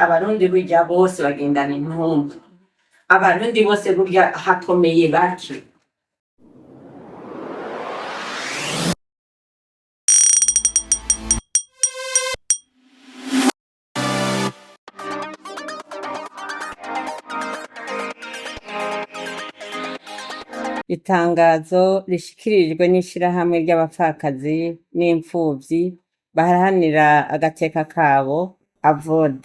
Abarundi burya bose bagendana intumbi, abarundi bose burya hakomeye bake. Itangazo rishikirijwe n'ishirahamwe ry'abapfakazi n'imfuvyi baharanira agateka kabo AVOD.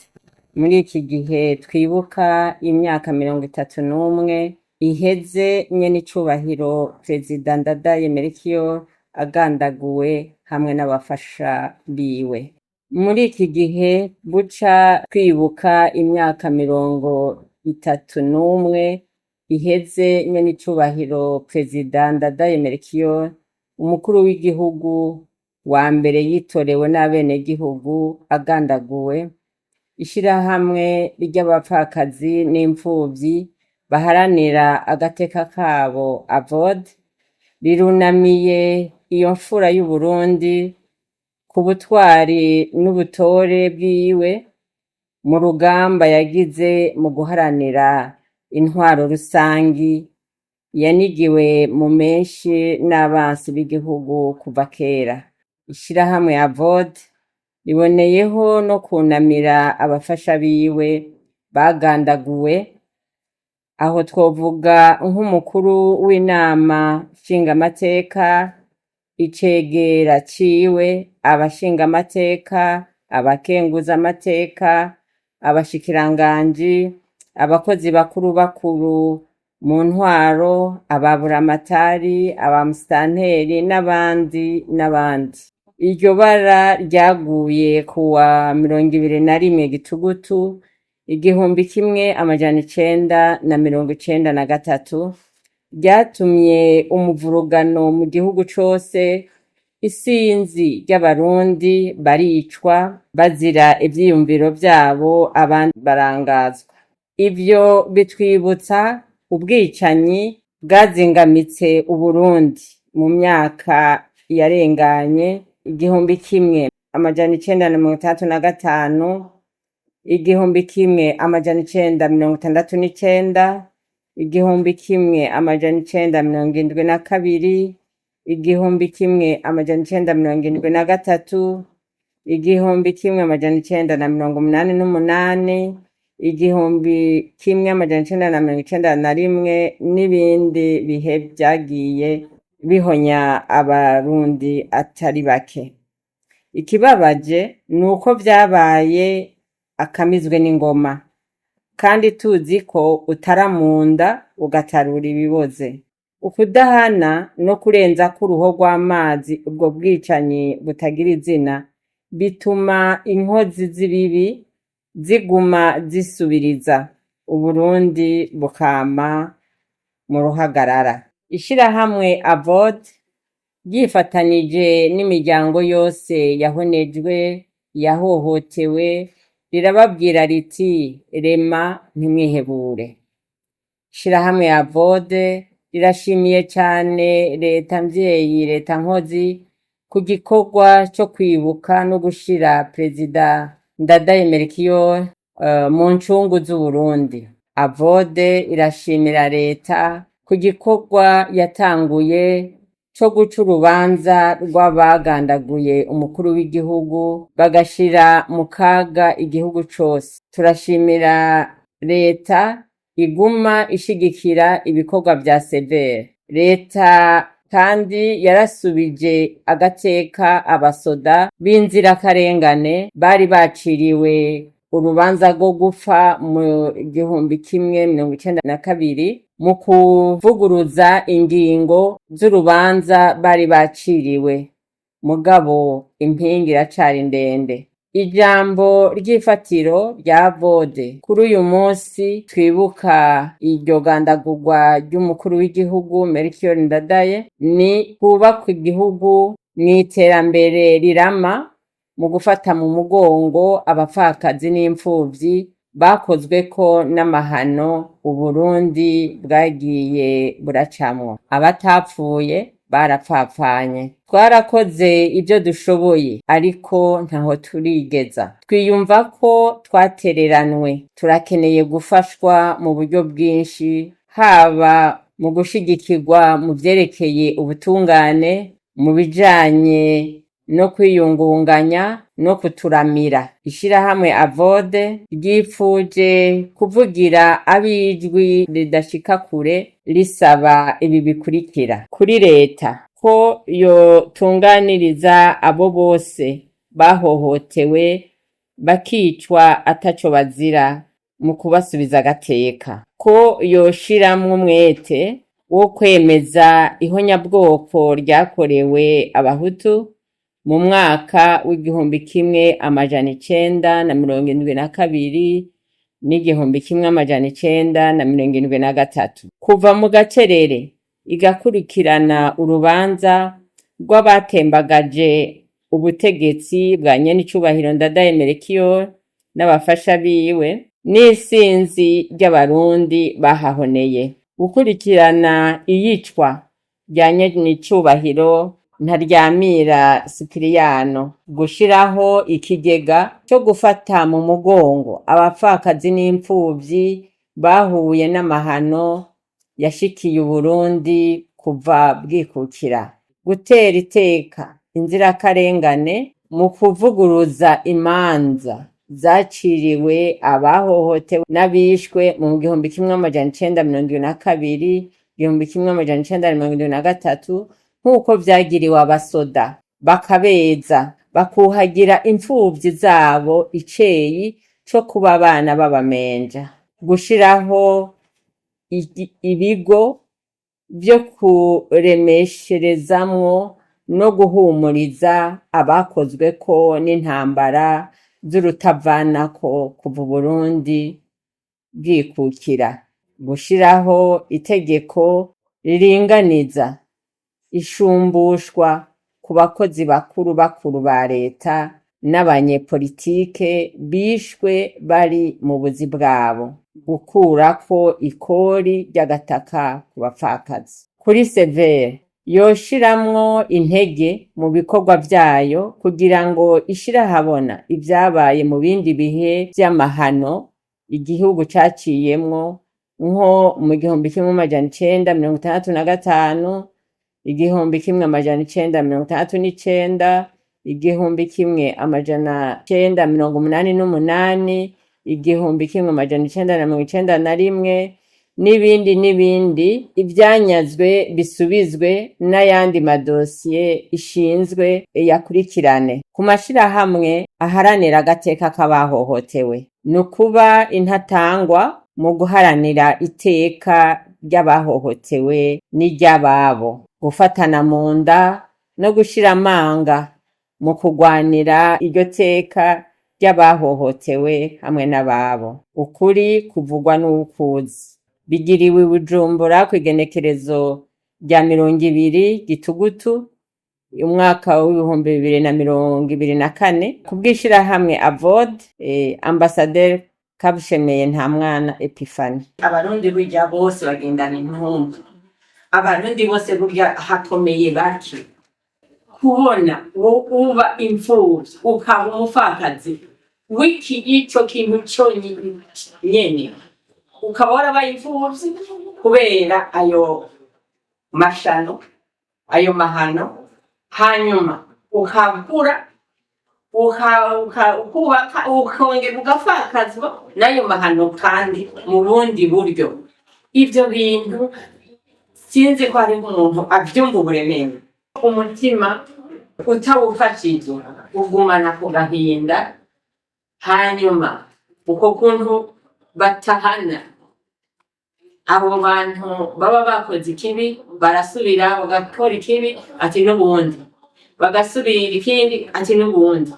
Muri iki gihe twibuka imyaka 31 iheze nyenicubahiro Perezida Ndadaye Melchior agandaguwe hamwe n'abafasha biwe. Muri iki gihe buca twibuka imyaka 31 iheze nyenicubahiro Perezida Ndadaye Melchior, umukuru w'igihugu wa mbere yitorewe n'abenegihugu agandaguwe, ishirahamwe ry'abapfakazi n'imfuvyi baharanira agateka kabo AVOD rirunamiye iyo mfura y'Uburundi ku butwari n'ubutore bwiwe mu rugamba yagize mu guharanira intwaro rusangi yanigiwe mu menshi n'abansi b'igihugu kuva kera. Ishirahamwe AVOD riboneyeho no kunamira abafasha biwe bagandaguwe, aho twovuga nk'umukuru w'inama nshingamateka, icegera ciwe, abashingamateka, abakenguzamateka, abashikiranganji, abakozi bakuru bakuru mu ntwaro, ababuramatari, abamusitanteri n'abandi n'abandi. Iryo bara ryaguye kuwa 21 Gitugutu 1993, ryatumye umuvurugano mu gihugu cose, isinzi ry'abarundi baricwa bazira ivyiyumviro vyabo, abandi barangazwa. Ivyo bitwibutsa ubwicanyi bwazingamitse Uburundi mu myaka yarenganye, 1965, 1969, 1972, 1973, 1988, 1991 n'ibindi bihe vyagiye bihonya abarundi atari bake. Ikibabaje ni uko vyabaye akamizwe n'ingoma, kandi tuzi ko utaramunda ugatarura ibiboze. Ukudahana no kurenzako uruho rw'amazi ubwo bwicanyi butagira izina bituma inkozi z'ibibi ziguma zisubiriza, Uburundi bukama mu ruhagarara. Ishirahamwe AVOD ryifatanije n'imiryango yose yahonejwe, yahohotewe, rirababwira riti rema ntimwihebure. Ishirahamwe AVOD rirashimiye cane leta mvyeyi, leta nkozi ku gikorwa co kwibuka no gushira Perezida Ndadaye Melchior mu ncungu z'Uburundi. AVOD irashimira leta ku gikorwa yatanguye co guca urubanza rw'abagandaguye umukuru w'igihugu bagashira mu kaga igihugu cose. Turashimira leta iguma ishigikira ibikorwa vya Severe. Leta kandi yarasubije agateka abasoda b'inzirakarengane bari baciriwe urubanza rwo gupfa mu 1992 mu kuvuguruza ingingo z'urubanza bari baciriwe, mugabo impinga iracari ndende. Ijambo ry'ifatiro rya VOD kuri uyu munsi twibuka iryo gandagurwa ry'umukuru w'igihugu Melchior Ndadaye ni twubake igihugu mw'iterambere rirama mu gufata mu mugongo abapfakazi n'imfuvyi bakozweko n'amahano Uburundi bwagiye buracamwo. Abatapfuye Barapfapfanye. Twarakoze ivyo dushoboye, ariko ntaho turigeza. Twiyumva ko twatereranwe. Turakeneye gufashwa mu buryo bwinshi, haba mu gushigikirwa mu vyerekeye ubutungane, mu bijanye no kwiyungunganya no kuturamira. Ishirahamwe Avode ryipfuje kuvugira ab'ijwi ridashika kure, risaba ibi bikurikira: kuri leta, ko yotunganiriza abo bose bahohotewe bakicwa ataco bazira mu kubasubiza agateka, ko yoshiramwo umwete wo kwemeza ihonyabwoko ryakorewe abahutu mu mwaka w'1972 n'1973, kuva mu gacerere igakurikirana urubanza rw'abatembagaje ubutegetsi bwa nyenicubahiro Ndadaye Melchior n'abafasha biwe n'isinzi ry'abarundi bahahoneye, gukurikirana iyicwa rya nyenicubahiro Ntaryamira Sipiriyano, gushiraho ikigega co gufata mu mugongo abapfakazi n'impfuvyi bahuye n'amahano yashikiye Uburundi kuva bwikukira, gutera iteka inzirakarengane mu kuvuguruza imanza zaciriwe abahohotewe n'abishwe mu 1972, 1973, nk'uko vyagiriwe abasoda, bakabeza, bakuhagira impfuvyi zabo iceyi co kuba abana b'abamenja, gushiraho ibigo vyo kuremesherezamwo no guhumuriza abakozweko n'intambara z'urutavanako kuva Uburundi bwikukira, gushiraho itegeko riringaniza ishumbushwa ku bakozi bakuru bakuru ba leta n'abanyepolitike bishwe bari mu buzi bwabo, gukurako ikori ry'agataka ku bapfakazi. Kuri Severe, yoshiramwo intege mu bikorwa vyayo kugira ngo ishire ahabona ivyabaye mu bindi bihe vy'amahano igihugu caciyemwo, nko mu 1965, 1969, 1988, 1991, n'ibindi n'ibindi. Ivyanyazwe bisubizwe n'ayandi madosiye ishinzwe yakurikirane. Ku mashirahamwe aharanira agateka k'abahohotewe, ni ukuba intatangwa mu guharanira iteka ry'abahohotewe n'iry'ababo, gufatana mu nda no gushira amanga mu kugwanira iryo teka ry'abahohotewe hamwe n'ababo. Ukuri kuvugwa n'uwukuzi. Bigiriwe i Bujumbura kw'igenekerezo rya 20 Gitugutu umwaka w'2024, ku bw'ishirahamwe Avod, Ambasaderi Kabushemeye Ntamwana Epiphanie. Abarundi burya bose bagendana intumbi. Abarundi bose burya hakomeye bake. Kubona uba imfuvyi, ukaba umupfakazi w'iki ico kintu conyene, ukaba warabaye imfuvyi kubera ayo mashano, ayo mahano, hanyuma ukakura, ukubaka, ukongera ugapfakazwa n'ayo mahano kandi mu bundi buryo. Ivyo bintu sinzi ko hariho umuntu avyumva uburemere. Umutima utawufashije ugumana ku gahinda, hanyuma uko kuntu batahana abo bantu baba bakoze ikibi, barasubira bagakora ikibi, ati n'ubundi bagasubira ikindi, ati n'ubundi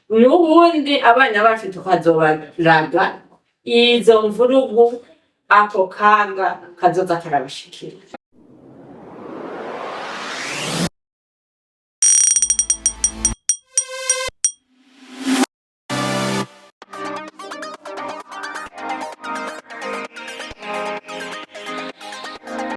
n'ubundi, abana bacu tukazobaraga izo mvurugu, ako kaga kazoza karabashikira.